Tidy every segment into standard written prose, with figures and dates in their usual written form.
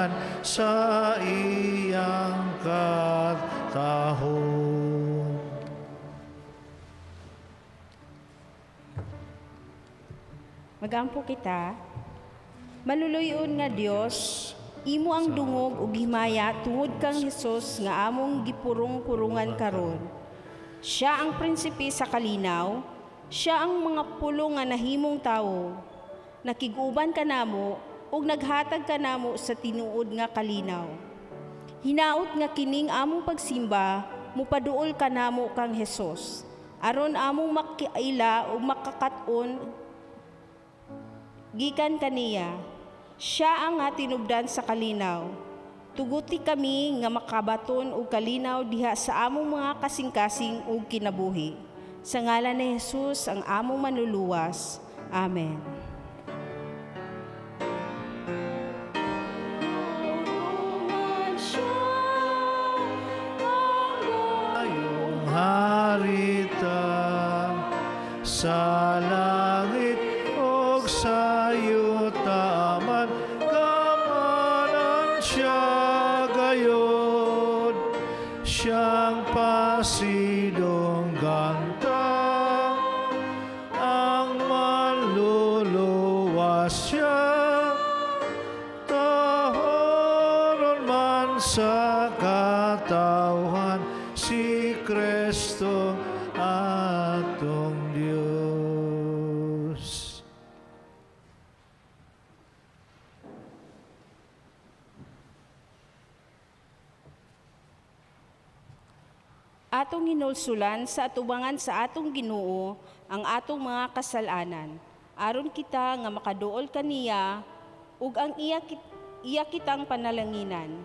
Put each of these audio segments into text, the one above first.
tanan sa iyang katahom. Magampo kita. Maluluyon nga Dios, imo ang dungog ug himaya tungod kang Hesus nga among gipurong-purungan karon. Siya ang prinsipe sa kalinaw, siya ang mga pulong nga nahimong tawo. Nakig-uban kanamo ug naghatag kanamo sa tinuod nga kalinaw. Hinaot nga kining among pagsimba mupaduol kanamo kang Hesus, aron among makiila ug makakat-on gikan kaniya. Siya ang nga tinubdan sa kalinaw. Tuguti kami nga makabaton og kalinaw diha sa among mga kasing-kasing ug kinabuhi. Sa ngalan ni Jesus ang among manluluwas. Amen. Iyong harita sa langit ug sa yuta man, kamanan siya gayod, siyang pasidunggan ta, ang manluluwas siya, tahoron man sa katawhan, si Kristo atong Diyos. Atong hinulsulan sa atubangan sa atong Ginoo ang atong mga kasalanan, aron kita nga makaduol kaniya ug ang iya kitang panalanginan.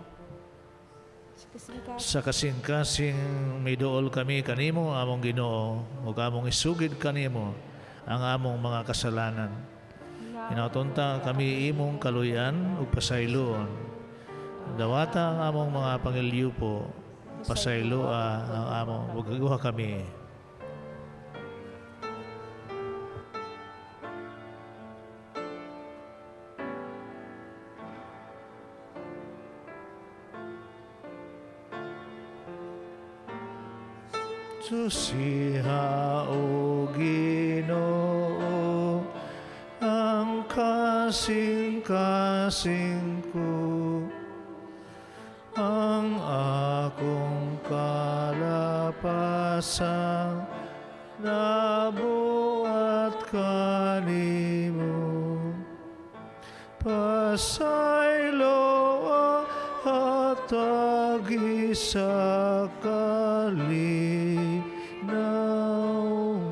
Sa kasing-kasing miduol kami kanimo among Ginoo ug among isugid kanimo ang among mga kasalanan. Hinatunta kami imong kaluyan ug pasayloon. Dawata ang among mga pangilyupo, pasayloa ang among wagaguha kami. Susiha o Ginoo ang kasing-kasing ko, ang akong kalapasang nabuhat kanimo. Pasaylo at agi sa kalinaw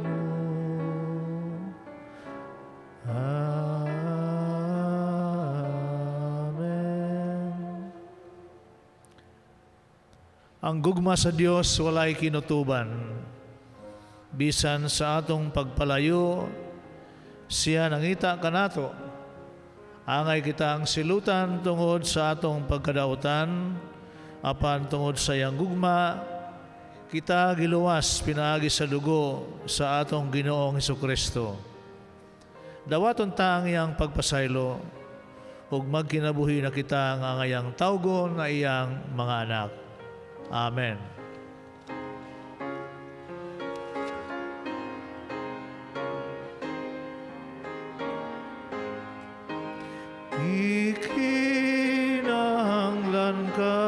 mo. Amen. Ang gugma sa Dios walay kinutuban. Bisan sa atong pagpalayo, siya nangita kanato. Angay kita ang silutan tungod sa atong pagkadautan, apan tungod sa iyang gugma, kita giluwas pinaagi sa dugo sa atong Ginoong Hesukristo. Dawaton ta ang iyang pagpasaylo, ug magkinabuhi na kita nga angayang tawgon nga iyang mga anak. Amen. Ikinahanglan ka,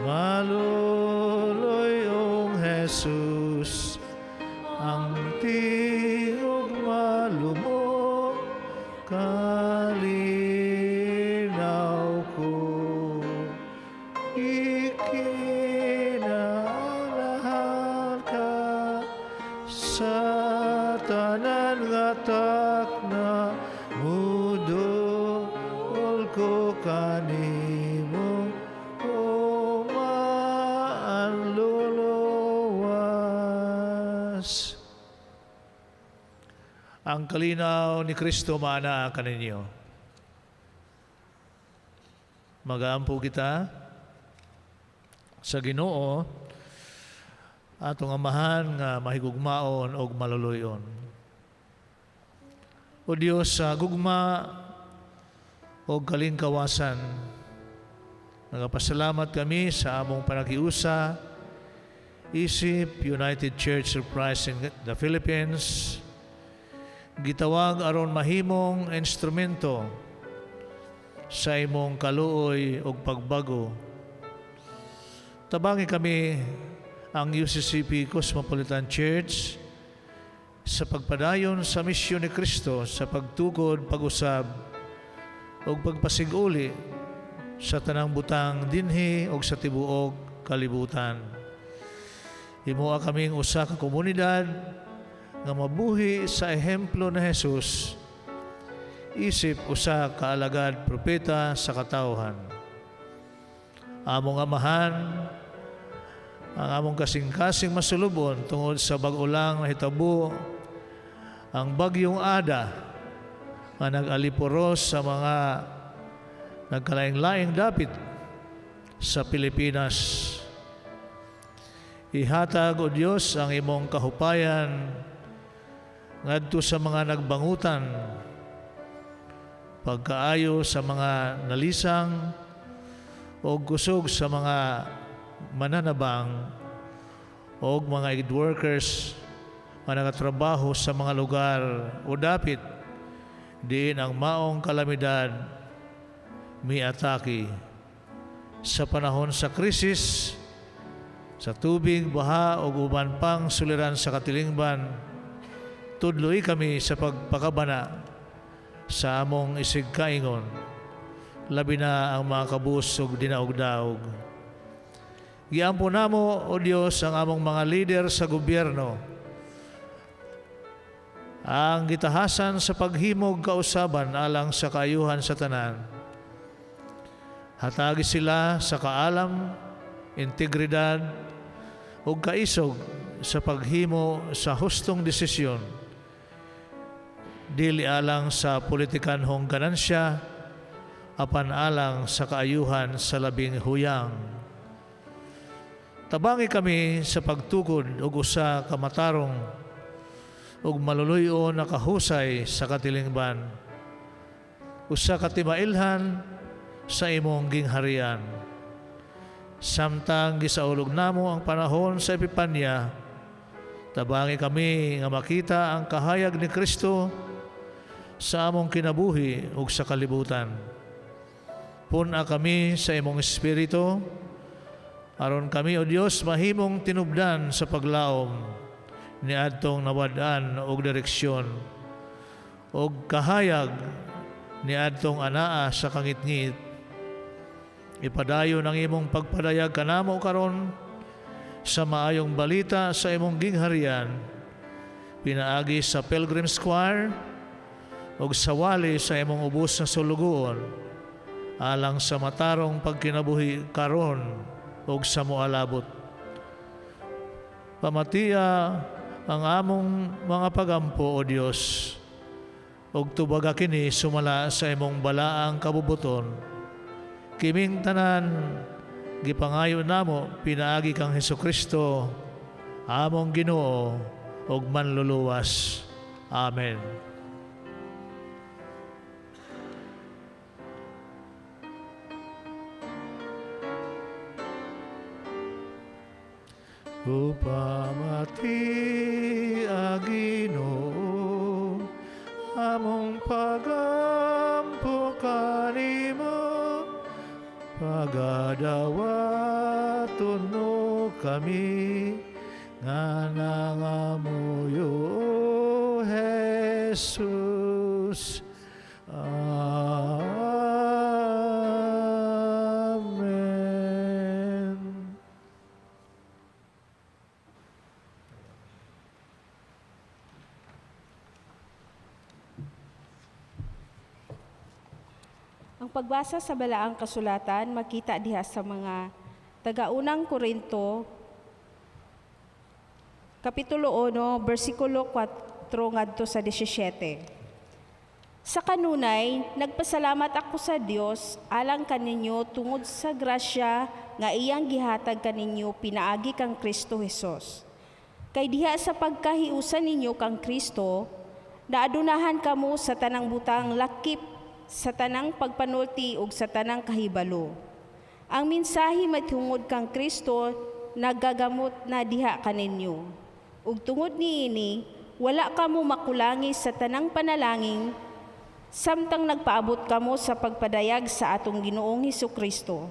maluluyong Jesus, ang tingog malumo, kalinaw ko. Ikinahanglan ka sa tanan nga takna, mudol ko kanimo, o maanluluwas. Ang kalinaw ni Kristo maanaa kaninyo. Magaampo kita sa Ginoo atong Amahan nga mahigugmaon og maluluyon. O Dios, sa gugma o kalingkawasan, Nagapasalamat kami sa among panakiusa, isip United Church of Christ in the Philippines, gitawag aron mahimong instrumento sa imong kaluoy ug pagbago. Tabangi kami ang UCCP Cosmopolitan Church sa pagpadayon sa misyon ni Kristo sa pagtukod, pag-usab ug pagpasiguli sa tanang butang dinhi ug sa tibuok kalibutan. Himoa kaming usa ka komunidad nga mabuhi sa ehemplo ni Jesus, isip usa ka alagad propeta sa katawhan. Among Amahan, ang among kasing-kasing masulubon tungod sa bag-o lang nahitabo ang bagyong Ada nga nag-alipuros sa mga nagkalaing-laing dapit sa Pilipinas. Ihatag, O Dios, ang imong kahupayan ngadto sa mga nagbangutan, pagkaayo sa mga nalisang o kusog sa mga mananabang o mga aid workers nga nagatrabaho sa mga lugar o dapit diin ang maong kalamidad miatake. Sa panahon sa krisis, sa tubig, baha o uban pang suliran sa katilingban, tudloi kami sa pagpakabana sa among isigkaingon, labi na ang mga kabus ug dinaog-daog. Giampo namo, O Dios, ang among mga lider sa gobyerno, ang gitahasan sa paghimog kausaban alang sa kaayuhan sa tanan. Hatagi sila sa kaalam, integridad ug kaisog sa paghimo sa hustong desisyon, dili alang sa politikanhong ganansya, apan alang sa kaayuhan sa labing huyang. Tabangi kami sa pagtukod og usa ka matarong ug maluluy-on na kahusay sa katilingban, usa ka timailhan sa imong gingharian. Samtang gisaulog namo ang panahon sa Epipanya, tabangi kami nga makita ang kahayag ni Kristo sa among kinabuhi ug sa kalibutan. Pun-a kami sa imong espiritu, aron kami, O Dios, mahimong tinubdan sa paglaom niadtong nawad-an og direksyon og kahayag niadtong anaa sa kangitngit. Ipadayon ang imong pagpadayag kanamo karon sa maayong balita sa imong gingharian, pinaagi sa Pilgrim Square ug sa wali sa imong ubos nga sulugoon, alang sa matarong pagkinabuhi karon ug sa moalabot. Pamatia ang among mga pagampo, O Dios, ug tubaga kini sumala sa imong balaang kabubuton. Kiming tanan gipangayo namo pinaagi kang Hesukristo, among Ginoo ug manluluwas. Amen. Upamati a Ginoo among pagampo kanimo, pagadawaton mo kami nga nangamuyo, Jesus. Amen. Ang pagbasa sa Balaang Kasulatan makita diha sa mga taga-unang Korinto, Kapitulo 1, versikulo 4 ngadto sa 17. Sa kanunay, nagpasalamat ako sa Dios alang kaninyo tungod sa grasya nga iyang gihatag kaninyo pinaagi kang Kristo Hesus. Kay diha sa pagkahiusan ninyo kang Kristo, naadunahan kamo sa tanang butang lakip sa tanang pagpanulti ug sa tanang kahibalo. Ang mensahe mahitungod kang Kristo nagagamot na diha kaninyo. Ug tungod niini, wala kamo makulangi sa tanang panalangin samtang nagpaabot kamo sa pagpadayag sa atong Ginoong Hesukristo.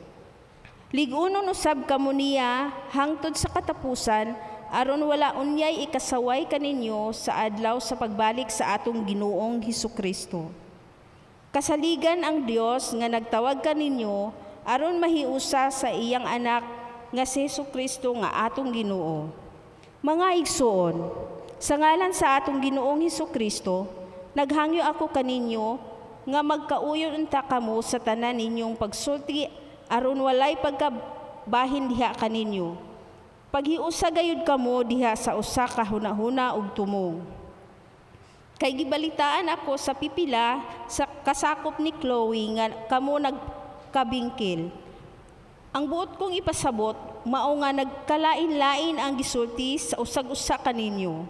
Lig-unon usab kamo niya hangtod sa katapusan aron wala unyay ikasaway kaninyo sa adlaw sa pagbalik sa atong Ginoong Hesukristo. Kasaligan ang Dios nga nagtawag kaninyo aron mahiusa sa iyang anak nga si Hesukristo nga atong Ginoo. Mga igsoon, sa ngalan sa atong Ginoong Hesukristo, naghangyo ako kaninyo nga magkauyon unta kamo sa tanan ninyong pagsulti aron walay pagkabahin diha kaninyo. Paghiusa gayud kamo diha sa usa ka hunahuna ug tumong. Kay gibalitaan ako sa pipila sa kasakop ni Chloe nga kamo nagkabingkil. Ang buot kong ipasabot mao nga nagkalain-lain ang gisulti sa usag-usa kaninyo.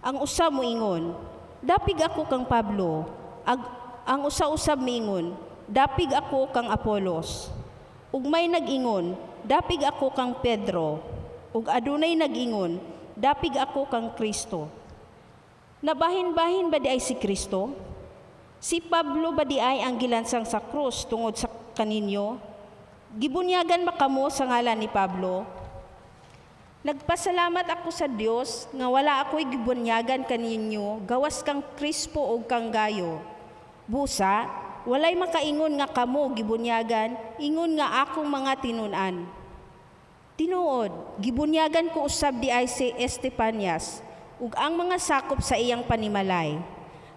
Ang usa moingon, "Dapig ako kang Pablo." Ang usa-usab miingon, "Dapig ako kang Apolos." Ug may nag-ingon, "Dapig ako kang Pedro." Ug adunay nag-ingon, "Dapig ako kang Kristo." Nabahin-bahin ba di ay si Kristo? Si Pablo ba di ay ang gilansang sa krus tungod sa kaninyo? Gibunyagan ba kamo sa ngalan ni Pablo? Nagpasalamat ako sa Dios nga wala ako'y gibunyagan kaninyo gawas kang Crispo ug kang Gayo. Busa, walay makaingon nga kamo gibunyagan, ingon nga akong mga tinun-an. Tinuod, gibunyagan ko usab di ay si Estepanias ug ang mga sakop sa iyang panimalay.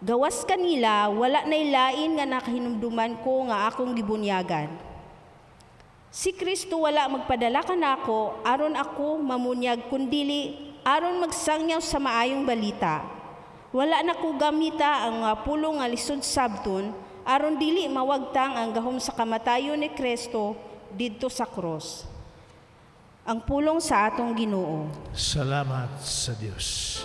Gawas kanila, wala nay lain nga nakahinumduman ko nga akong gibunyagan. Si Kristo wala magpadala kanako aron ako mamunyag kundili aron magsangyaw sa maayong balita. Wala na ko gamita ang pulong nga lisod sabton aron dili mawagtang ang gahom sa kamatayon ni Kristo didto sa krus. Ang pulong sa atong Ginoo. Salamat sa Dios.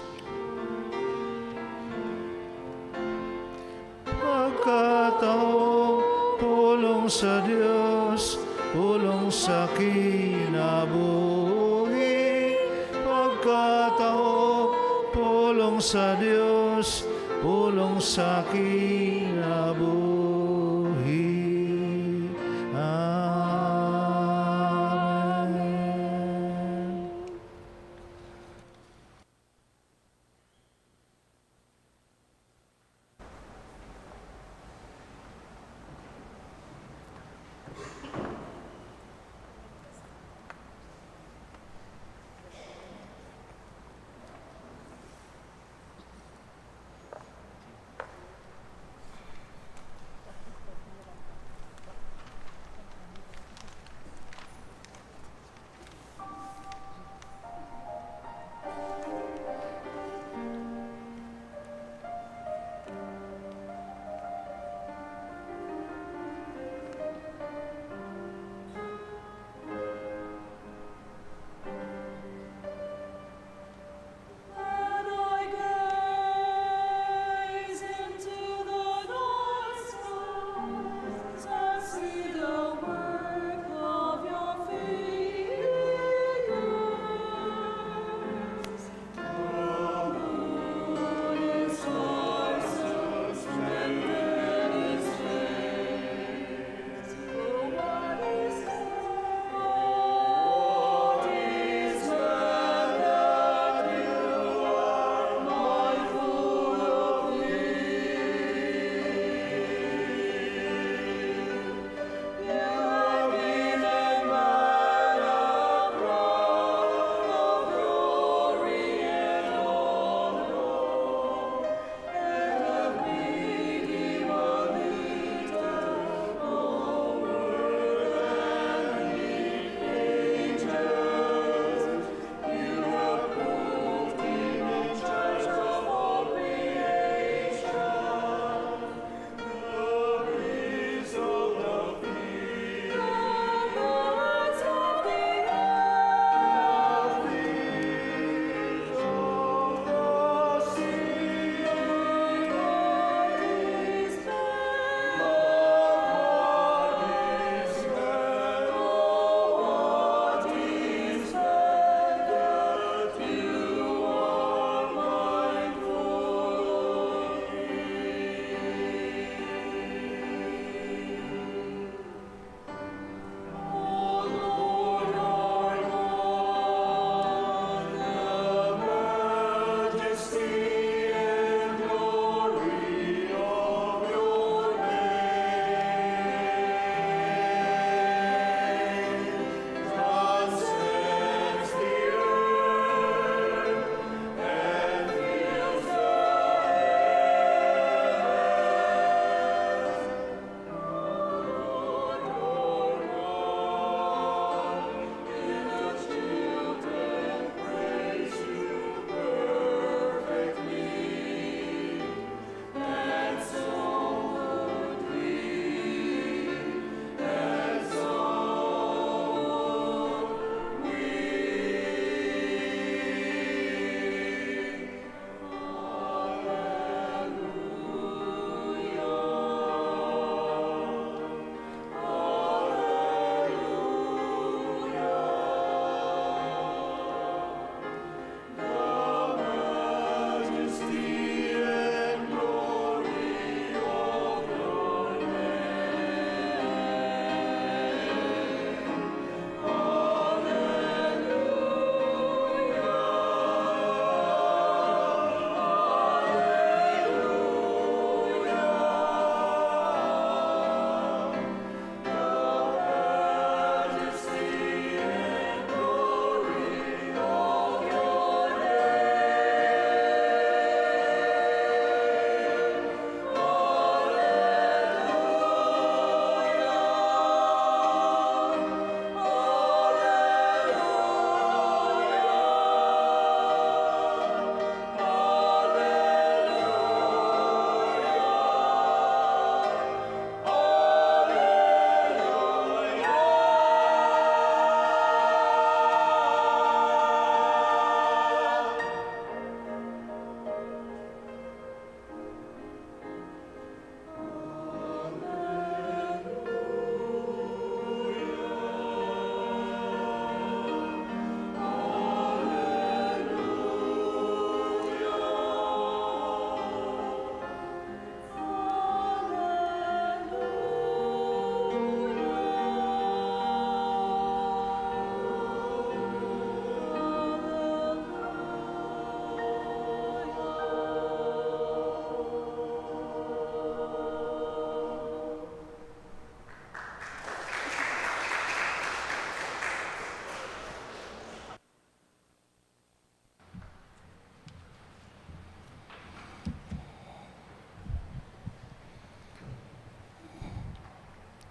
Pagkataong pulong sa Dios, pulong sa kinabuhi. Pagkataong pulong sa Dios, pulong sa kinabuhi. Amen.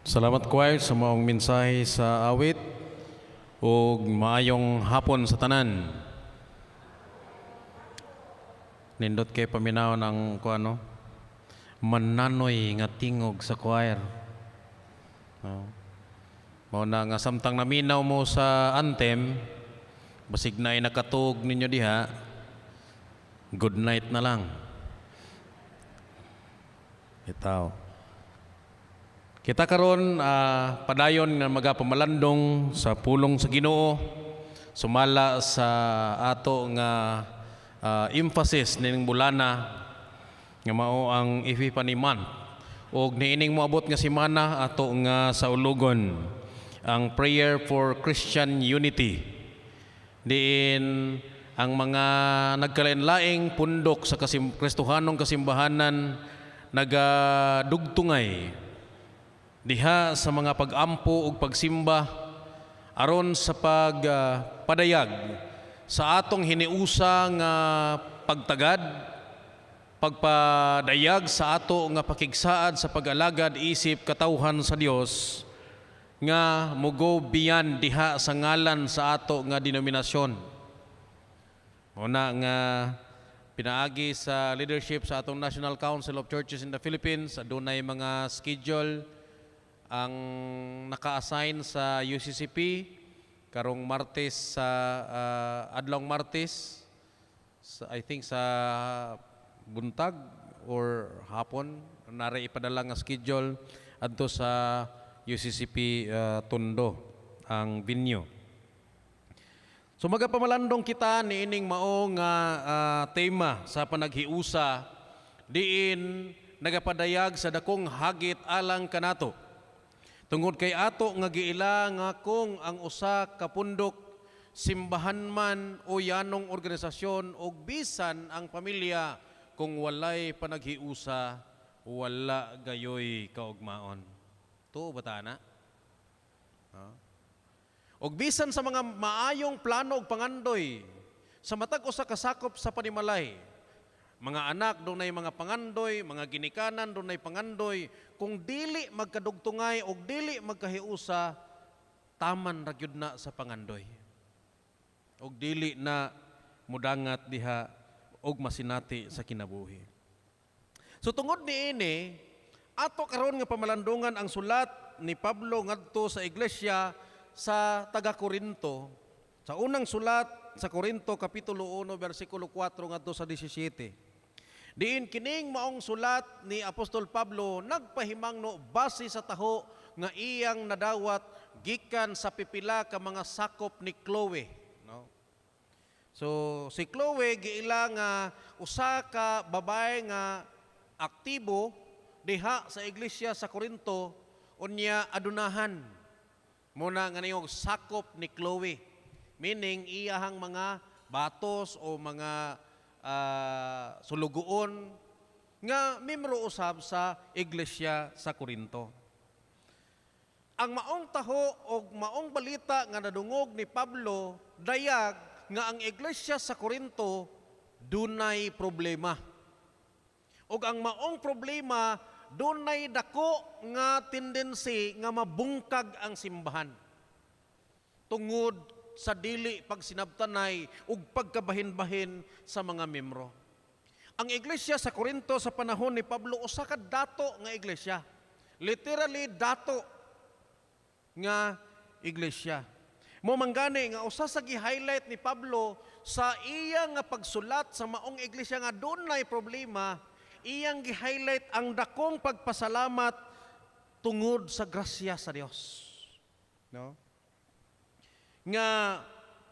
Salamat, choir, sa maong mensahe sa awit ug maayong hapon sa tanan. Nindot kay paminaw ng kuano, mananoy nga tingog sa choir. No. Mao na nga samtang naminaw mo sa anthem, basig na nakatug ninyo diha, good night na lang. Itaw. Kita karon padayon nga magapamalandong sa pulong sa Ginoo sumala sa ato nga emphasis ning bulana nga mao ang Epiphany Month, ug niining moabot nga semana ato nga saulugon ang prayer for Christian unity, diin ang mga nagkalain-laing pundok sa Kristohanong kasimbahanan nagadugtungay diha sa mga pag-ampo ug pagsimba aron sa pagpadayag sa atong hiniusa nga pagtagad, pagpadayag sa ato nga pakigsaad sa pag-alagad isip katawhan sa Dios nga mugo beyond diha sa ngalan sa ato nga denominasyon. Una nga pinaagi sa leadership sa atong National Council of Churches in the Philippines, adunay mga schedule ang naka-assign sa UCCP karong Martes, sa adlong Martes sa, I think, sa buntag or hapon nari ipadala nga schedule adto sa UCCP Tondo ang venue. So magapamalandong kita niining mao nga tema sa panaghiusa, diin nagapadayag sa dakong hagit alang kanato. Tungod kay ato nga giila nga kung ang usa ka pundok, simbahan man o yanong organisasyon o bisan ang pamilya, kung walay panaghiusa, wala gayoy kaugmaon. Tuo ba ta na? Ha? Og bisan sa mga maayong plano ug pangandoy sa matag usa ka sakop sa panimalay, mga anak dunay mga pangandoy, mga ginikanan dunay pangandoy, kung dili magkadugtungay og dili magkahiusa, taman ra gyud na sa pangandoy. Og dili na mudangat diha og masinati sa kinabuhi. So tungod niini, ato karon nga pamalandungan ang sulat ni Pablo ngadto sa iglesia sa taga Korinto. Sa unang sulat sa Korinto, kapitulo 1, bersikulo 4 ngadto sa 17. Diin kining maong sulat ni Apostol Pablo nagpahimangno base sa taho nga iyang nadawat gikan sa pipila ka mga sakop ni Chloe, no? So si Chloe giila nga usa ka babae nga aktibo diha sa iglesia sa Korinto, unya adunahan muna nga niyog sakop ni Chloe, meaning iyahang mga batos o mga sulugoon nga membro usab sa iglesia sa Korinto. Ang maong taho og maong balita nga nadungog ni Pablo dayag nga ang iglesia sa Korinto dunay problema. Og ang maong problema, dunay dako nga tendency nga mabungkag ang simbahan tungod sa dili pagsinabtanay ug pagkabahin-bahin sa mga membro. Ang iglesia sa Korinto sa panahon ni Pablo usa ka dato nga iglesia. Literally dato nga iglesia. Mo manggani nga usa sa gi-highlight ni Pablo sa iya nga pagsulat sa maong iglesia nga dunay problema, iyang gi-highlight ang dakong pagpasalamat tungod sa grasya sa Dios. No? Nga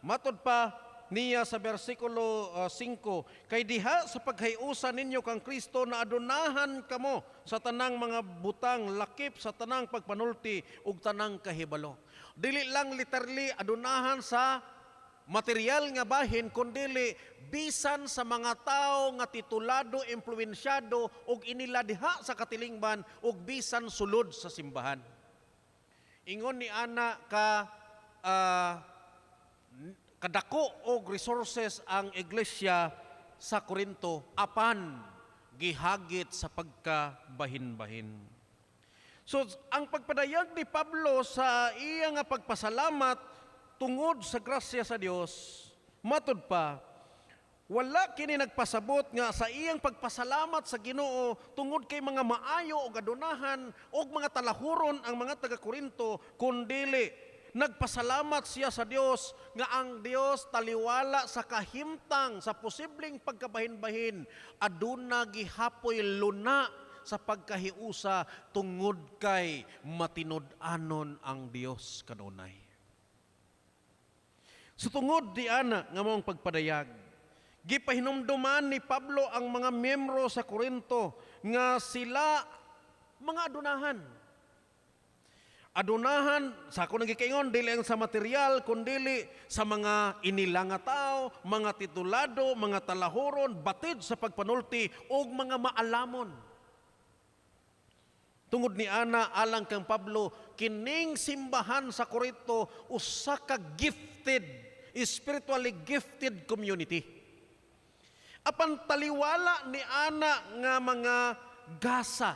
matod pa niya sa bersikulo 5, kay diha sa paghiusa ninyo kang Kristo na adunahan kamo sa tanang mga butang, lakip sa tanang pagpanulti ug tanang kahibalo. Dili lang literally adunahan sa material nga bahin, kundili bisan sa mga tao nga titulado, impluensyado ug inila diha sa katilingban ug bisan sulod sa simbahan. Ingon ni ana ka kadako og resources ang iglesia sa Korinto, apan gihagit sa pagkabahin-bahin. So ang pagpadayag ni Pablo sa iya nga pagpasalamat tungod sa grasya sa Dios, matud pa, wala kini nagpasabot nga sa iyang pagpasalamat sa Ginoo tungod kay mga maayo og adunahan og mga talahuron ang mga taga-Korinto, kundili nagpasalamat siya sa Dios nga ang Dios, taliwala sa kahimtang sa posibleng pagkabahin-bahin, aduna gihapoy luna sa pagkahiusa tungod kay matinud-anon ang Dios kanunay. So tungod di ana nga maong pagpadayag, gipahinumduman ni Pablo ang mga miyembro sa Korinto nga sila mga adunahan. Adunahan, sa ako nagikaingon, dili ang sa material, kundili sa mga inila nga tao, mga titulado, mga talahoron, batid sa pagpanulti, o mga maalamon. Tungod ni ana, alang kang Pablo, kining simbahan sa Korinto usa ka gifted, spiritually gifted community. Apan taliwala ni ana nga mga gasa,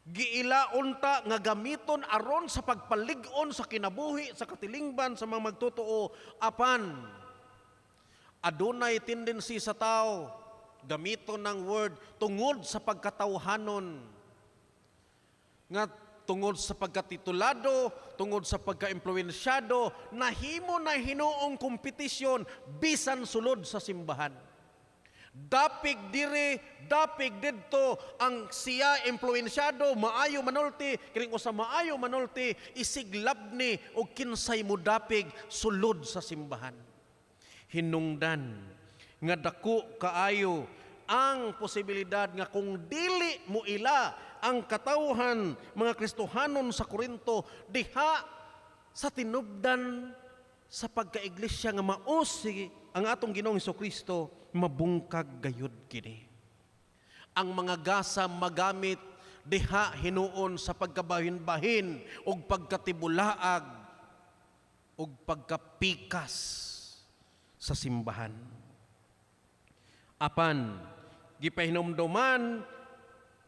giila unta nga gamiton aron sa pagpalig-on sa kinabuhi sa katilingban sa mga magtotoo, apan adunay tendency sa tao gamiton ng word tungod sa pagkatawhanon, nga tungod sa pagkatitulado, tungod sa pagkaimpluwensyado, nahimo na hinuong kompetisyon bisan sulod sa simbahan. Dapig diri, dapig didto, ang siya impluwensyado, maayo manulti, kining usa maayo manulti, isiglabni og kinsay mo dapig sulod sa simbahan. Hinungdan nga dako kaayo ang posibilidad nga kung dili mo ila ang katawhan mga Kristohanon sa Korinto diha sa tinubdan sa pagkaiglesia nga mausi ang atong Ginoong Hesukristo, mabungkag gayud kini. Ang mga gasa magamit diha hinuon sa pagkabahin-bahin ug pagkatibulaag ug pagkapikas sa simbahan. Apan gipahinumduman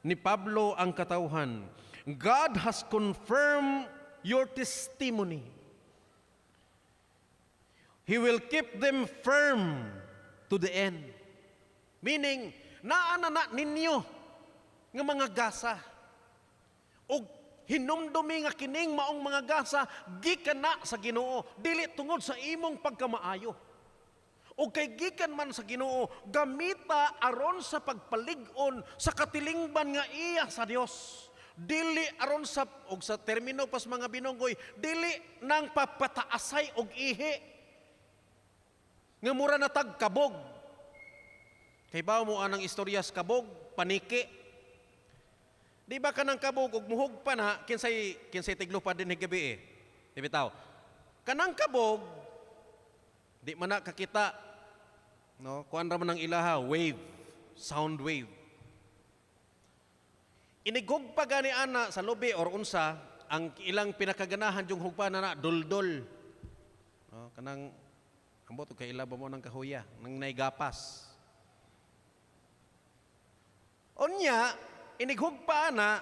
ni Pablo ang katawhan, God has confirmed your testimony. He will keep them firm to the end. Meaning, naa na na ninyo nga mga gasa. Og hinumdumi nga kining maong mga gasa gikan na sa Ginoo, dili tungod sa imong pagkamaayo. O kay gikan man sa Ginoo, gamita aron sa pagpalig-on sa katilingban nga iya sa Dios. Dili aron sa, og sa termino pas mga binunggoy, dili nang papataasay og ihi. Nga mura na tag kabog. Kay ba mo anang istorya sa kabog, paniki. Di ba kanang kabog og muhug pa na, kinsay tiglo pa din gabi eh. Di bitaw. Kanang kabog, di man na kakita. No, kuan ra man ang ilaha, wave, sound wave. Inigug pa gani ana sa lubi or unsa, ang ilang pinakaganahan yung hugpa na na duldol. No, kanang ambot og kaila ba mo ng kahuya, nang naigapas. Unya, inighugpa na,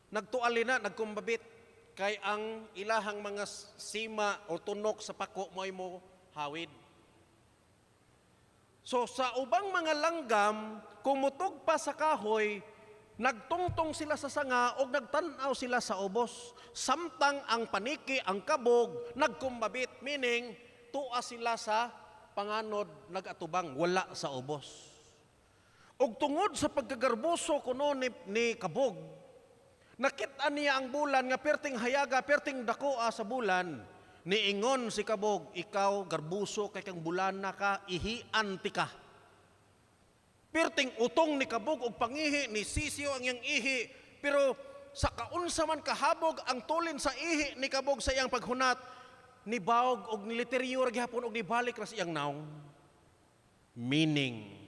nagtuali na, nagkumbabit, kay ang ilahang mga sima o tunok sa pako mo ay mo hawid. So sa ubang mga langgam, kumutog pa sa kahoy, nagtungtong sila sa sanga o nagtanaw sila sa ubos. Samtang ang paniki, ang kabog, nagkumbabit, meaning tua sila sa panganod, nagatubang, wala sa ubos. Og tungod sa pagkagarboso kuno ni kabog, nakita niya ang bulan nga perting hayaga, perting dakoa sa bulan, niingon si kabog, ikaw garbuso kay kang bulan na ka, ihian ti ka. Perting utong ni kabog og pangihi, ni sisiyo ang iyang ihi, pero sa kaunsa man kahabog ang tulin sa ihi ni kabog sa iyang paghunat, ni bawog og niliteryor gihapon og nibalik ra sa iyang naong. Meaning,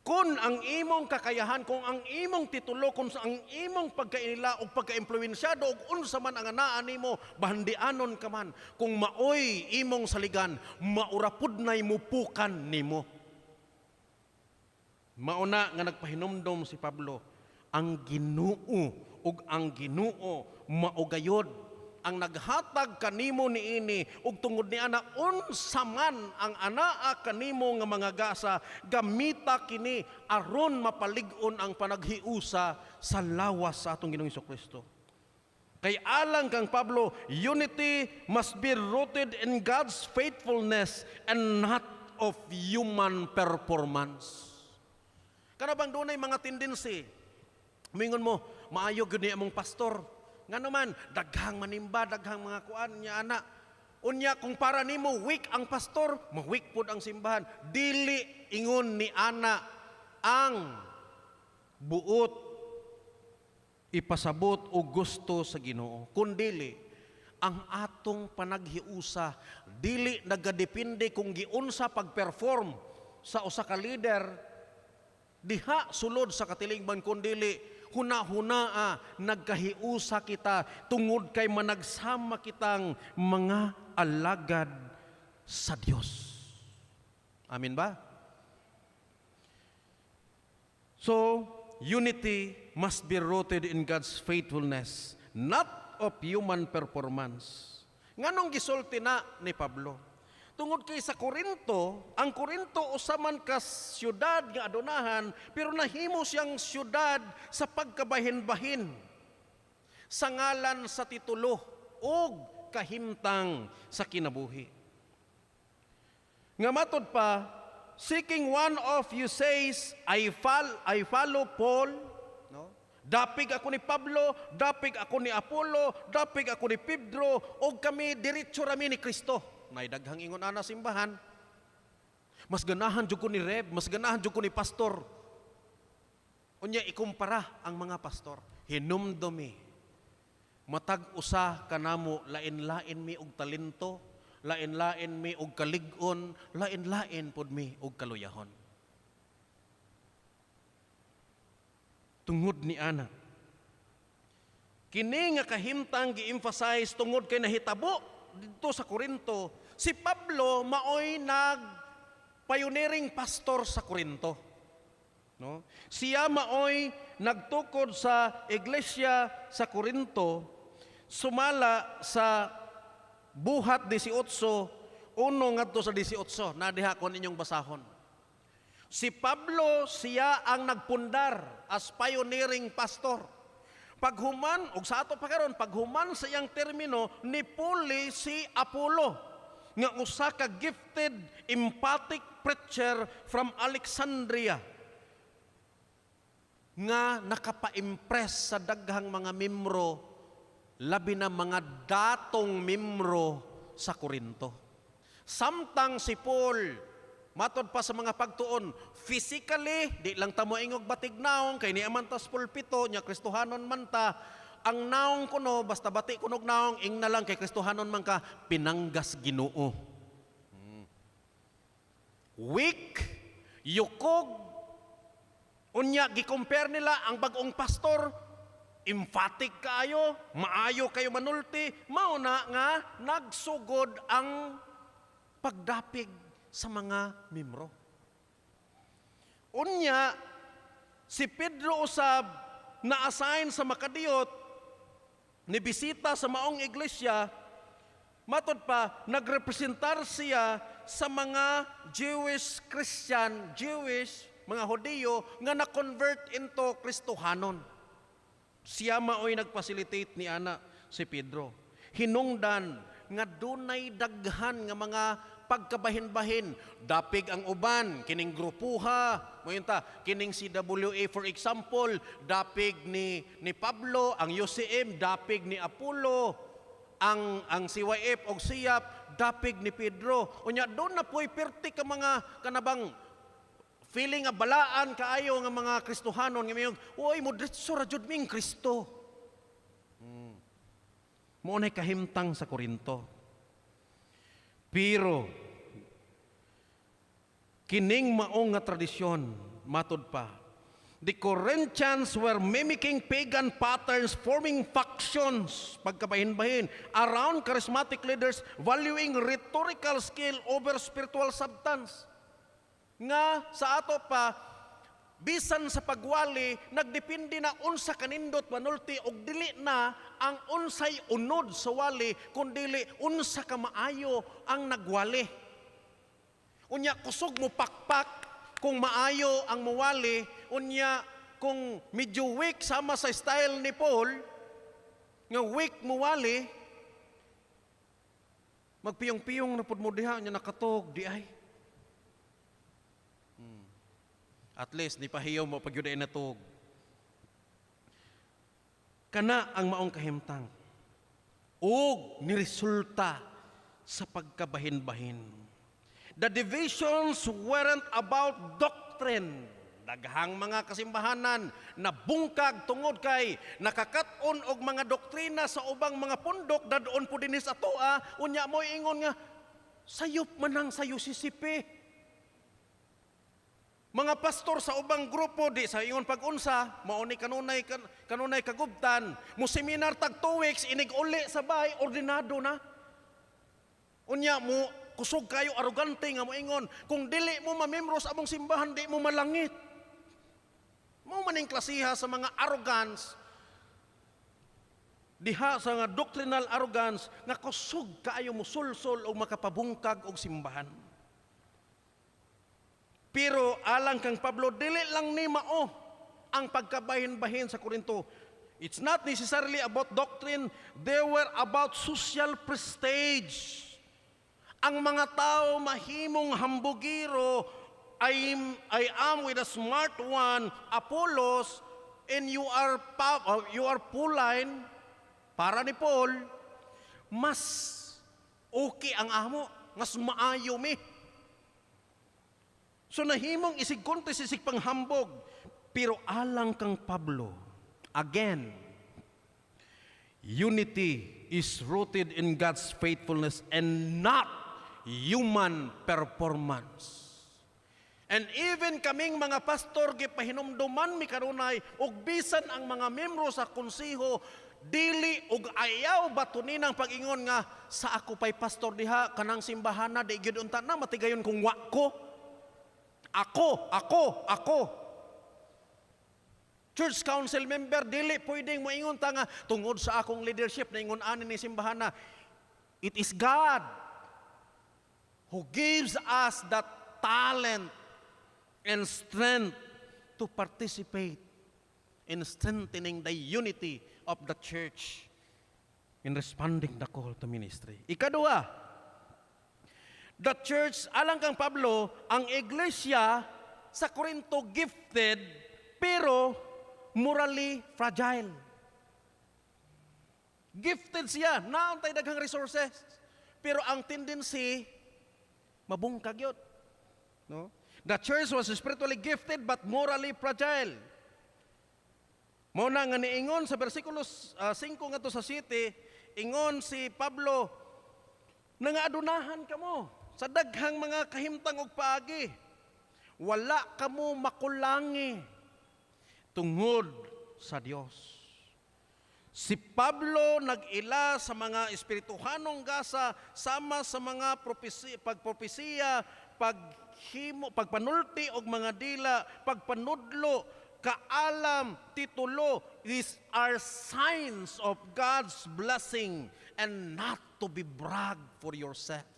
kung ang imong kakayahan, kung ang imong titulo, kung ang imong pagkainila o pagkaimpluwensyado o unsa man ang anaan nimo, bahandianon ka man, kung maoy imong saligan, maurapod na'y mupukan nimo. Mauna nga nagpahinumdom si Pablo, Ang Ginoo, ug ang Ginoo mao gayod ang naghatag kanimo niini, ug tungod ni ana, unsa man ang anaa kanimo nga mga gasa, gamita kini aron mapalig-on ang panaghiusa sa lawas sa atong Ginoong Kristo. Kay alang kang Pablo, unity must be rooted in God's faithfulness and not of human performance. Kana bang dunay mga tendency? Mingon mo, "Maayo gyud ni among pastor. Ngano man, daghang manimba, daghang mga kuan niya ana." Unya kung para nimo weak ang pastor, ma-weak pud ang simbahan. Dili ingon ni ana ang buot ipasabot o gusto sa Ginoo. Kundili ang atong panaghiusa dili nagadepende kung giunsa pag-perform sa usa ka leader diha sulod sa katilingban, kundili huna-hunaa nagkahiusa kita tungod kay managsama kitang mga alagad sa Dios. Amin ba? So, unity must be rooted in God's faithfulness, not of human performance. Nganong gisulti na ni Pablo? Tungod kay sa Korinto, ang Korinto usa man ka syudad nga adunahan, pero nahimo siyang syudad sa pagkabahin-bahin sa ngalan sa titulo ug kahimtang sa kinabuhi. Nga matod pa, seeking one of you says, "I follow Paul," no? "Dapig ako ni Pablo, dapig ako ni Apollo, dapig ako ni Pedro, og kami diretso rami ni Kristo." Nay daghang ingon ana simbahan. "Mas ganahan jud ko ni Reb, mas ganahan jud ko ni pastor." Unya ikumpara ang mga pastor. Hinumdumi, matag usa kanamo lain-lain mi og talento, lain-lain mi og kalig-on, lain-lain pod mi og kaluyahon. Tungod ni ana, kini nga kahimtang gi-emphasize tungod kay nahitabo didto sa Korinto. Si Pablo maoy nag pioneering pastor sa Korinto. No? Siya maoy nagtukod sa iglesia sa Korinto sumala sa Buhat 18:1 ngadto sa 18 na diha kon inyong basahon. Si Pablo, siya ang nagpundar as pioneering pastor. Paghuman, og sa ato pa karon, paghuman sa iyang termino, nipuli si Apollo nga usa ka gifted, empathic preacher from Alexandria nga nakapa-impress sa daghang mga membro, labi na mga datong membro sa Korinto. Samtang si Paul, matod pa sa mga pagtuon, physically, di lang ta moingog batig naong, kay niya man tas pulpito, nya Kristohanon man ta, ang naong kuno, basta bati kunog naong, ing na lang kay Kristohanon man ka, pinanggas Ginoo. Weak, yukog, unya gi-compare nila ang bag-ong pastor, emphatic kaayo, maayo kayo manulti, mao na nga nagsugod ang pagdapig sa mga membro. Unya, si Pedro usab na-assign sa Makadiyot, ni bisita sa maong iglesia, matod pa, nagrepresentar siya sa mga Jewish Christian, Jewish, mga Hudiyo, nga na-convert into Kristohanon. Siya maoy nagfacilitate ni ana si Pedro. Hinungdan nga dunay daghan nga mga pagkabahin-bahin. Dapig ang uban, kining grupuha, moyunta, kining CWA for example, dapig ni Pablo, ang UCM, dapig ni Apollo, ang CYF og SIAP, dapig ni Pedro. Unya doon na po'y perti ka mga kanabang feeling nga balaan kaayo nga mga Kristohanon nga mayong, "Uy, modritso ra jud ming Kristo." Mao nay kahimtang sa Korinto. Pero kining maong nga tradisyon, matod pa, the Corinthians were mimicking pagan patterns, forming factions, pagkabahin-bahin, around charismatic leaders, valuing rhetorical skill over spiritual substance. Nga sa ato pa, Bisan sa pagwali, nagdepende na unsa kanindot manulti og dili na ang unsay unod sa wali, kun dili unsa ka maayo ang nagwali. Unya kusog mo pakpak kung maayo ang muwali, unya kung medyo weak sama sa style ni Paul, nga weak muwali, magpiyong-piyong na pud mo diha, nya nakatog, di ay. At least, ni pahiyaw mo pag yun ay natog. Kana ang maong kahimtang. Ug niresulta sa pagkabahin-bahin. The divisions weren't about doctrine. Daghang mga kasimbahanan na bungkag tungod kay nakakaton og mga doktrina sa ubang mga pundok dadon po dinhi sa atoa, unya mo ingon nga sayop man ang sa UCCP. Mga pastor sa ubang grupo di sa ingon pag-unsa, mao ni kanunay kagubtan, mo seminar tag 2 weeks, inig uli sa bahay, ordinado na. Unya mo kusog kayo arugante nga moingon, kung dili mo mamembro sa among simbahan, di mo malangit. Mao maning klasiha sa mga arrogance diha sa nga doctrinal arrogance nga kusog kaayo musulsol og makapabungkag og simbahan. Pero alang kang Pablo, dili lang ni mao ang pagkabahin-bahin sa Korinto. It's not necessarily about doctrine, they were about social prestige. Ang mga tao mahimong hambugiro, I am with a smart one, Apollos, and you are Pauline, para ni Paul, mas okay ang amo, mas maayo mi. So nahimong isig contest, isig panghambog. Pero alang kang Pablo, again, unity is rooted in God's faithfulness and not human performance. And even kaming mga pastor, gipahinumduman mi kanunay og bisan ang mga membro sa konseho, dili og ayaw batunin ang pag-ingon nga sa ako pay pastor diha, kanang simbahan na di gyud unta na matigayon kung wa ko. Ako, ako, ako. Church council member, dili pwedeng moingon ta nga tungod sa akong leadership na ingon ani ni simbahan na. It is God who gives us that talent and strength to participate in strengthening the unity of the church in responding the call to ministry. Ikaduha, the church, alang kang Pablo, ang iglesia sa Corinto gifted pero morally fragile. Gifted siya, naantay daghang resources. Pero ang tendency, mabungkag yun. No? The church was spiritually gifted but morally fragile. Mao na nga niingon sa bersikulo 5 ngadto sa 7, ingon si Pablo, "Nangaadunahan kamo sa daghang mga kahimtang og paagi. Wala kamo makulangi tungod sa Dios." Si Pablo nag-ila sa mga espirituhanong gasa sama sa mga propesi, pagpropesiya, paghimo, pagpanulti og mga dila, pagpanudlo, kaalam, titulo. These are signs of God's blessing and not to be brag for yourself.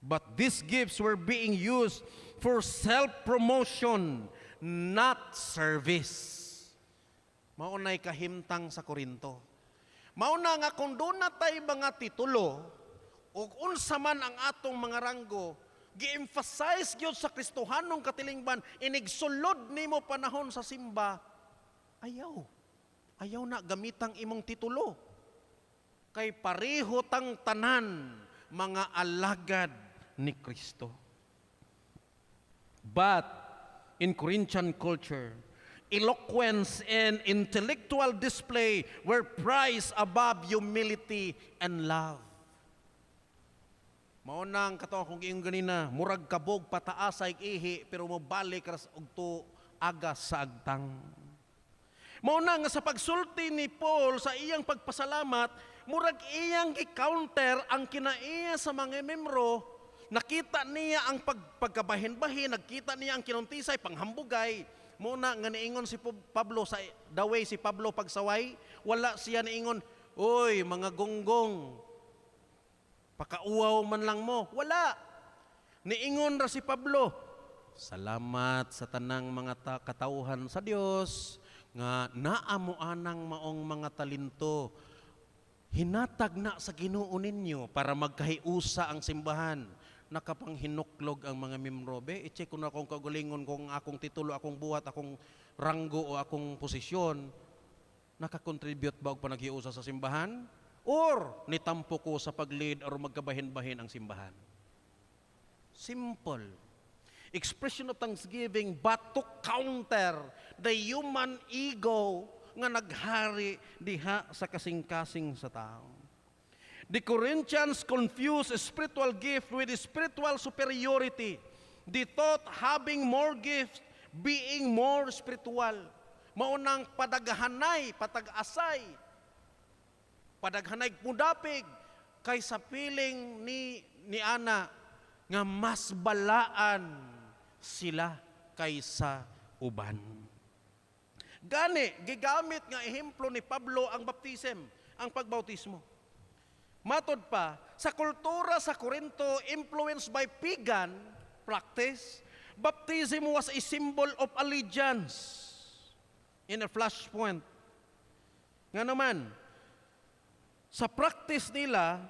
But these gifts were being used for self-promotion, not service. Mao na'y kahimtang sa Korinto. Mao na nga kung doon na tay mga titulo, o unsa man ang atong mga ranggo, gi-emphasize gyud sa Kristohanong katilingban, inigsulod nimo panahon sa simba, ayaw. Ayaw na gamitang imong titulo. Kay pareho tang tanan mga alagad ni Kristo. But in Corinthian culture, eloquence and intellectual display were prized above humility and love. Mao nang kato akong giingon ganina, murag kabog pataas sa ihi pero mobalik ras og tu agas sa agtang. Mao na nga sa pagsulti ni Paul sa iyang pagpasalamat, murag iyang gi-counter ang kinaiya sa mga membro. Nakita niya ang pagkabahin-bahin, nagkita niya ang kinuntisay, panghambugay. Muna nga niingon si Pablo sa the way si Pablo pagsaway, wala siya niingon, "Uy, mga gonggong, pakauwaw man lang mo." Wala. Niingon ra si Pablo, "Salamat sa tanang mga katawhan sa Dios nga naa mo anang maong mga talento. Hinatag na sa Ginoo ninyo para magkahiusa ang simbahan." Nakapanghinuklog ang mga membro. Be, i-check ko na akong kaugalingon kung akong titulo, akong buhat, akong ranggo o akong posisyon, nakakontribute ba og panaghiusa sa simbahan? Or nitampo ko sa pag-lead or magkabahin-bahin ang simbahan? Simple. Expression of thanksgiving, but to counter the human ego nga naghari diha sa kasing-kasing sa tao. The Corinthians confused spiritual gift with spiritual superiority. They thought having more gifts, being more spiritual. Maunang padaghanay, patag-asay, padaghanay mudapig kaysa feeling ni ana nga mas balaan sila kaysa uban. Gani, gigamit nga ehemplo ni Pablo ang baptism, ang pagbautismo. Matod pa, sa kultura sa Corinto, influenced by pagan practice, baptism was a symbol of allegiance in a flashpoint. Nga naman, sa practice nila,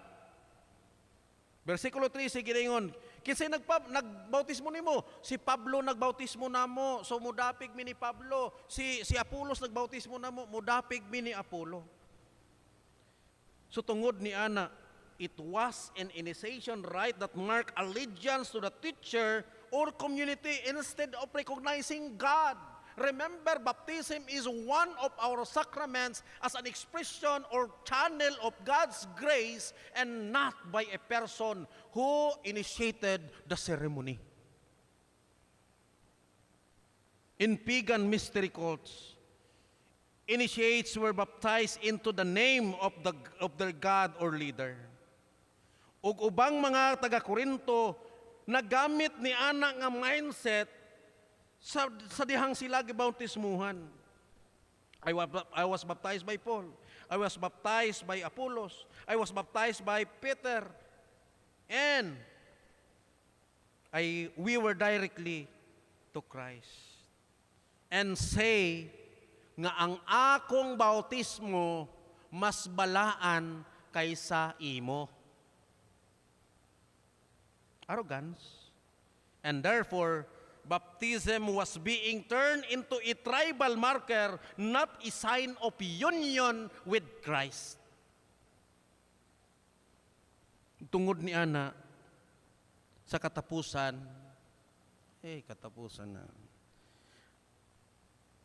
versikulo 3, sige ingon, "Kinsay nagbautismo nimo?" "Si Pablo nagbautismo namo, so mudapig mi ni Pablo." Si Apolos nagbautismo namo, mudapig mi ni Apollo." So tungod ni ana, it was an initiation rite that marked allegiance to the teacher or community instead of recognizing God. Remember, baptism is one of our sacraments as an expression or channel of God's grace and not by a person who initiated the ceremony. In pagan mystery cults, initiates were baptized into the name of their god or leader. Ug ubang mga taga-Korinto nagamit ni ana nga mindset sa dihang sila gibautismuhan. I was baptized by Paul. I was baptized by Apollos. I was baptized by Peter. And we were directly to Christ. And say nga ang akong bautismo mas balaan kaysa imo. Arrogance. And therefore, baptism was being turned into a tribal marker, not a sign of union with Christ. Tungod ni ana, sa katapusan, eh, katapusan na,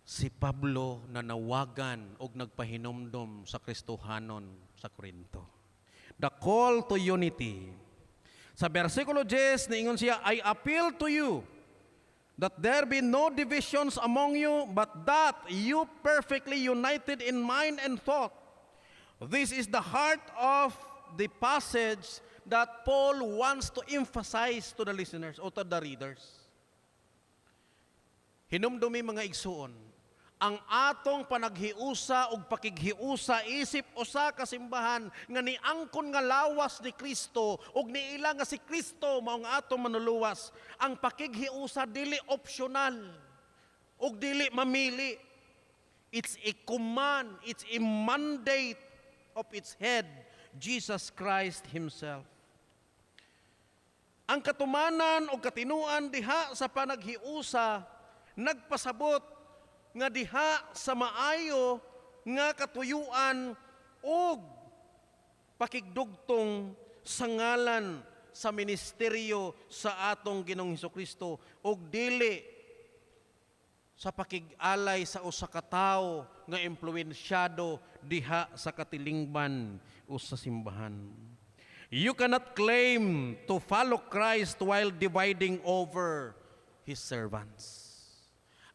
si Pablo nanawagan og nagpahinomdom sa Kristohanon sa Corinto. The call to unity. Sa versikulo 10, niingon siya, "I appeal to you that there be no divisions among you, but that you perfectly united in mind and thought." This is the heart of the passage that Paul wants to emphasize to the listeners or to the readers. Hinumdumi, mga igsuon, ang atong panaghiusa ug pakighiusa isip usa ka simbahan nga niangkon nga lawas ni Kristo ug niila nga si Kristo mao ang atong manluluwas. Ang pakighiusa dili optional ug dili mamili. It's a command, it's a mandate of its head, Jesus Christ himself. Ang katumanan o katinuan diha sa panaghiusa nagpasabot nga diha sa maayo nga katuyuan ug pakigdugtong sa ngalan sa ministeryo sa atong Ginoong Hesukristo ug dili sa pakig-alay sa usa ka tawo nga impluwensyado diha sa katilingban o sa simbahan. You cannot claim to follow Christ while dividing over His servants.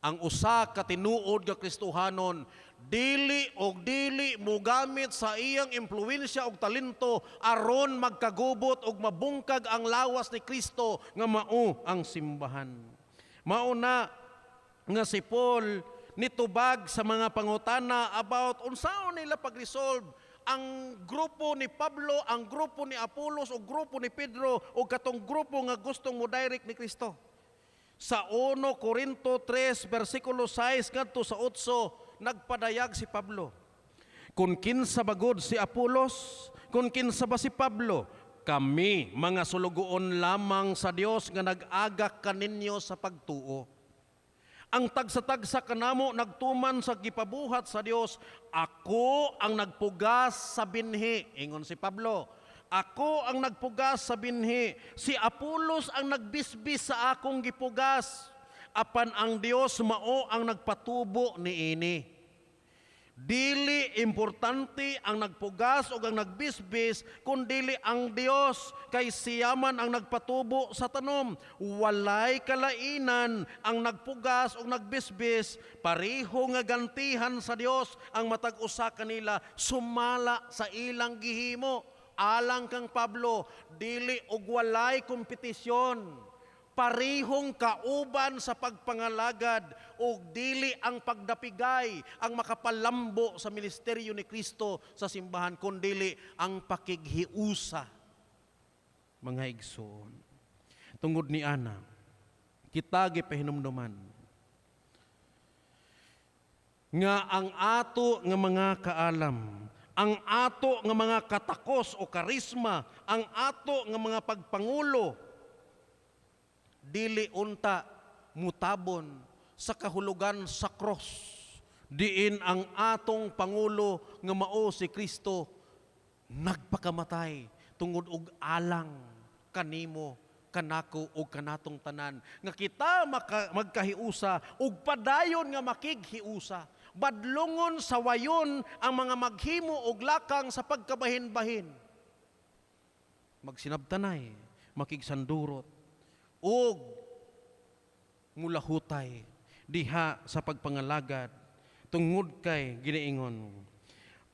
Ang usa ka tinuod nga Kristohanon Dili og dili mugamit sa iyang impluwensya og talento aron magkagubot og mabungkag ang lawas ni Kristo nga mao ang simbahan. Mao na nga si Paul nitubag sa mga pangutana about unsaon nila pag-resolve ang grupo ni Pablo, ang grupo ni Apolos o grupo ni Pedro o katong grupo nga gustong mo direct ni Kristo. Sa 1 Corinto 3 versikulo 6 ngadto sa 8 nagpadayag si Pablo. Kung kinsa bagod si Apolos, kung kinsa ba si Pablo, kami mga sulugoon lamang sa Dios nga nag-agak kaninyo sa pagtuo. Ang tagsa-tagsa kanamo nagtuman sa gipabuhat sa Dios. Ako ang nagpugas sa binhi, ingon si Pablo. Ako ang nagpugas sa binhi. Si Apolos ang nagbisbis sa akong gipugas. Apan ang Dios mao ang nagpatubo niini. Dili importante ang nagpugas o ang nagbisbis, kundili ang Dios kay siya man ang nagpatubo sa tanom. Walay kalainan ang nagpugas o nagbisbis, pareho nga gantihan sa Dios ang matag usa kanila sumala sa ilang gihimo. Alang kang Pablo, dili og walay kompetisyon. Parehong kauban sa pagpangalagad o dili ang pagdapigay ang makapalambo sa ministeryo ni Kristo sa simbahan, kundili ang pakighiusa. Mga igsoon, tungod ni ana, kita gipahinumduman nga ang ato nga mga kaalam, ang ato nga mga katakos o karisma, ang ato nga mga pagpangulo, dili unta mutabon sa kahulugan sa cross. Diin ang atong pangulo nga mao si Kristo nagpakamatay tungod og alang kanimo, kanako og kanatong tanan nga kita magkahiusa ug padayon nga makighiusa. Badlongon sa wayon ang mga maghimo og lakang sa pagkabahin-bahin. Magsinabtanay, makigsandurot og mulahutay diha sa pagpangalagad tungod kay giniingon.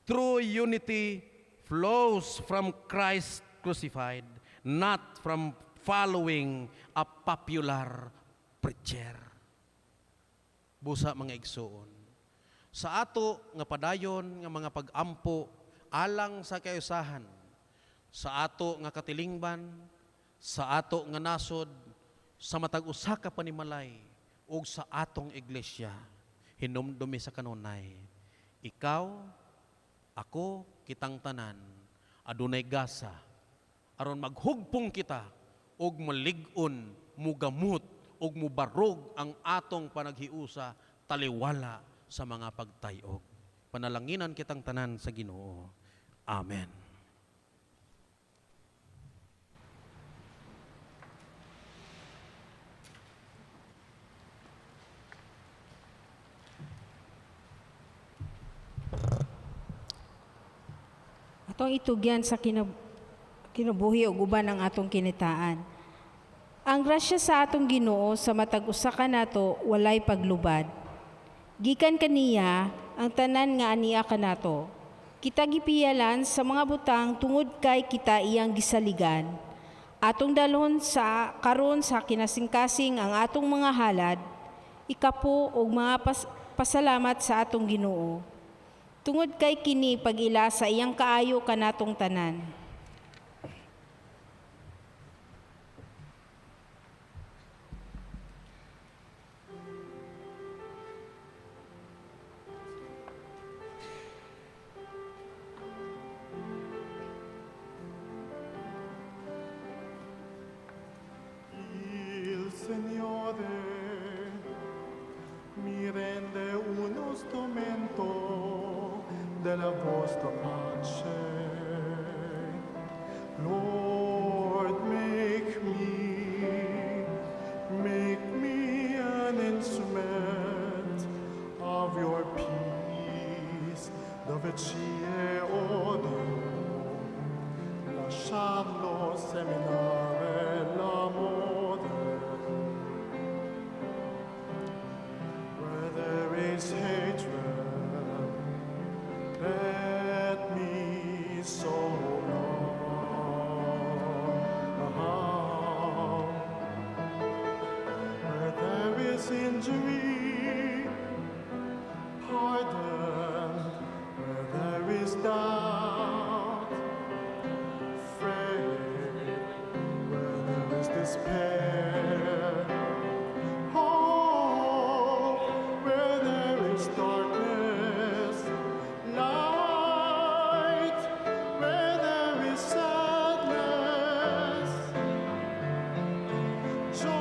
True unity flows from Christ crucified, not from following a popular preacher. Busa mga igsoon, sa ato nga padayon nga mga pag-ampo alang sa kayusahan, sa ato nga katilingban, sa ato nga nasod, sa matag usa ka panimalay ug sa atong iglesia, hinumdumi sa kanunay, ikaw, ako, kitang tanan, adunay gasa aron maghugpong kita og malig-on, mugamot ug mubarog ang atong panaghiusa taliwala sa mga pagtayog. Panalanginan kitang tanan sa Ginoo. Amen. Atong itugyan sa kinabuhi ug uban ang atong kinitaan. Ang grasya sa atong Ginoo sa matag usa kanato walay paglubad. Gikan kaniya ang tanan nga ania kanato. Kita gipiyalan sa mga butang tungod kay kita iyang gisaligan. Atong dalhon sa karon sa kinasingkasing ang atong mga halad, ikapo og mga pasalamat sa atong Ginoo. Tungod kay kini pag-ila sa iyang kaayo kanatong tanan. Il Signore mi rende uno strumento della vostra pace. Lord, make me an instrument of your peace. Dove ci è odio, lasciarlo seminare l'amore. Where there is hatred, Doubt, faith where there is despair, hope where there is darkness, light where there is sadness, joy,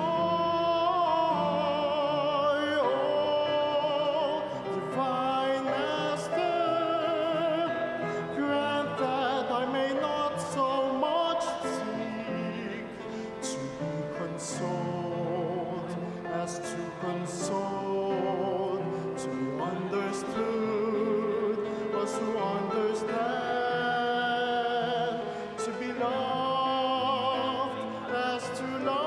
oh, divine Master, grant that I may not so much seek to be consoled as to console, to be understood as to understand, to be loved as to love.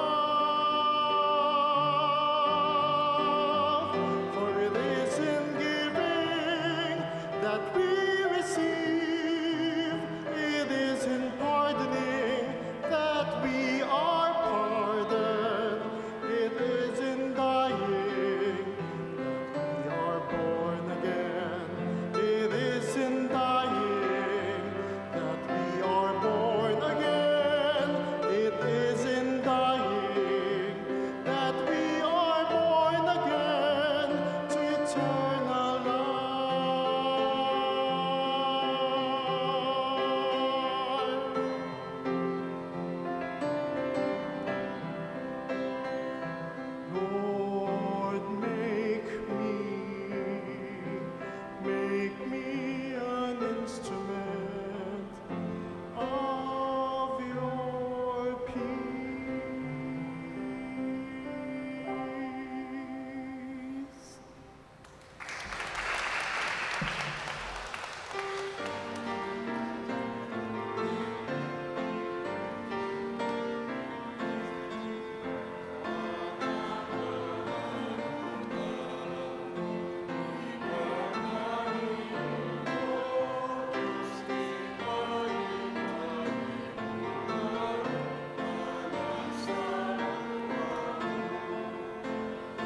For it is in giving that we receive, it is in pardoning that we are pardoned, it is in dying that we are born again, it is in dying that we are born again, it is in dying that we are born again to eternal life. Lord, make me an instrument of your peace.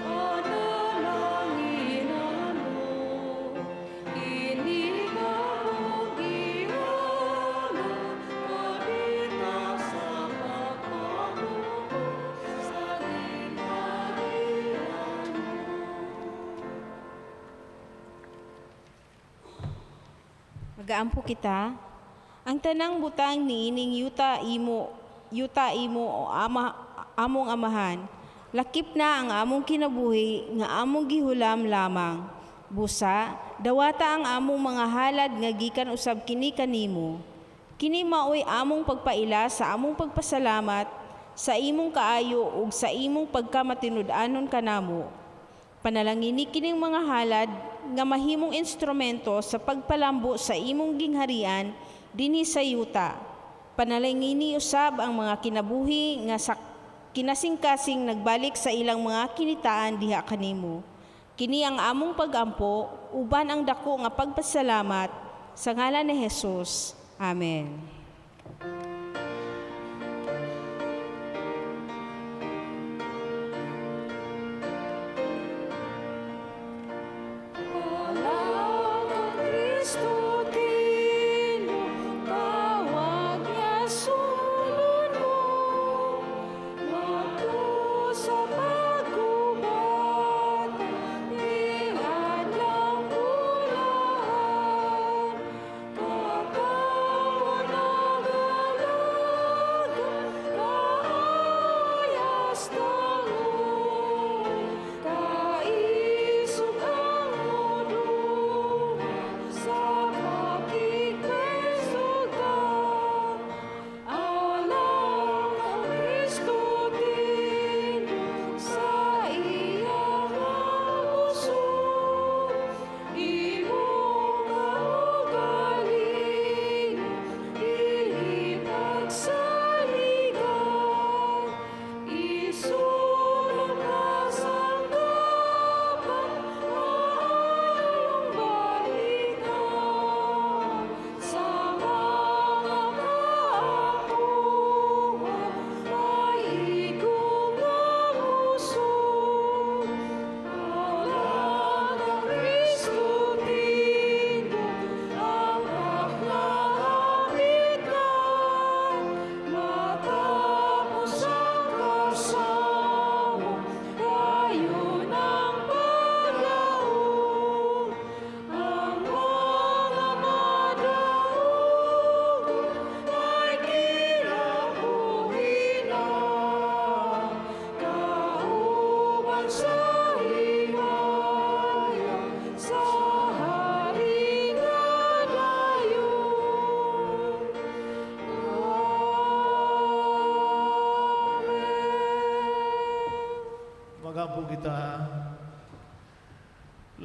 Panalangin mo, kini among gihalad, kabita sa pagpamubo sa gingharian mo. Magaampo kita. Ang tanang butang niining yuta imo o ama, among amahan. Lakip na ang among kinabuhi nga among gihulam lamang. Busa, dawata ang among mga halad nga gikan usab kini kanimo. Kini maoy among pagpaila sa among pagpasalamat sa imong kaayo ug sa imong pagkamatinud-anon kanamo. Panalangini kining mga halad nga mahimong instrumento sa pagpalambo sa imong gingharian dinhi sa yuta. Panalangini usab ang mga kinabuhi nga sa kinasingkasing nagbalik sa ilang mga kinitaan diha kanimo. Kini ang among pagampo uban ang dako nga pagpasalamat sa ngalan ni Jesus. Amen. Wala kang Kristo tino, tawag niya sulod mo. Ngadto sa paggubat, iadlang bulahan. Katawa nagalaw,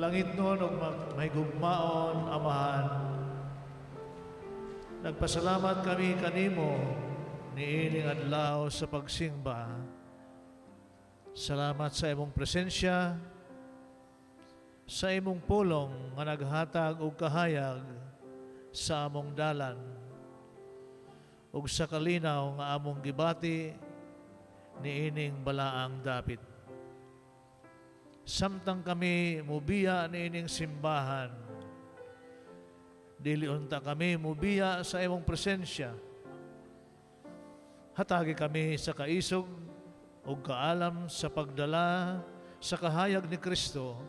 Langitnon ug mahigugmaon Amahan, nagpasalamat kami kanimo niining adlaw sa pagsimba. Salamat sa imong presensya, sa imong pulong nga naghatag og kahayag sa among dalan ug sa kalinaw nga among gibati niining balaang dapit. Samtang kami mubiya niining simbahan, dili unta kami mubiya sa imong presensya. Hatagi kami sa kaisog ug kaalam sa pagdala sa kahayag ni Kristo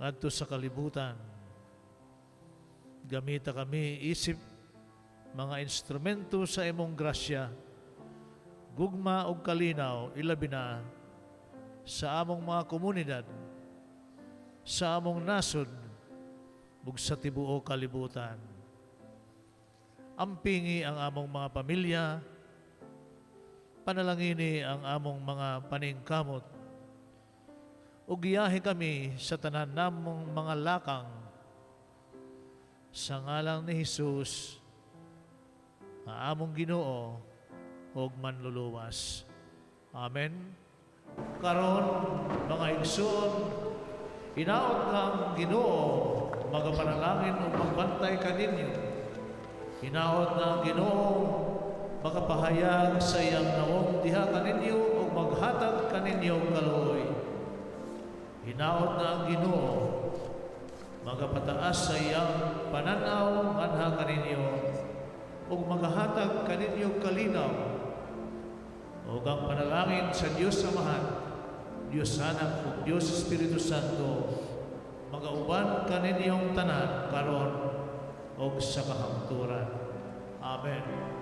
ngadto sa kalibutan. Gamita kami isip mga instrumento sa imong grasya, gugma ug kalinaw, ilabi na sa among mga komunidad, sa among nasod, ug sa tibuok kalibutan. Ampingi ang among mga pamilya, panalangini ang among mga paningkamot, ug giyahi kami sa tanan namong mga lakang sa ngalan ni Hesus, ang among Ginoo ug Manluluwas. Amen. Karon, mga igsoon, hinaot nga ang Ginoo magapanalangin ug magbantay kaninyo. Hinaot nga ang Ginoo makapahayag sa iyang nawong diha kaninyo ug maghatag kaninyo og kaluoy. Hinaot nga ang Ginoo magapataas sa iyang pananaw nganha kaninyo ug magahatag kaninyo kalinaw, ug ang panalangin sa Dios Amahan, Dios Anak ug Dios Espiritu Santo magauban kaninyong tanan karon ug sa kahangturan. Amen.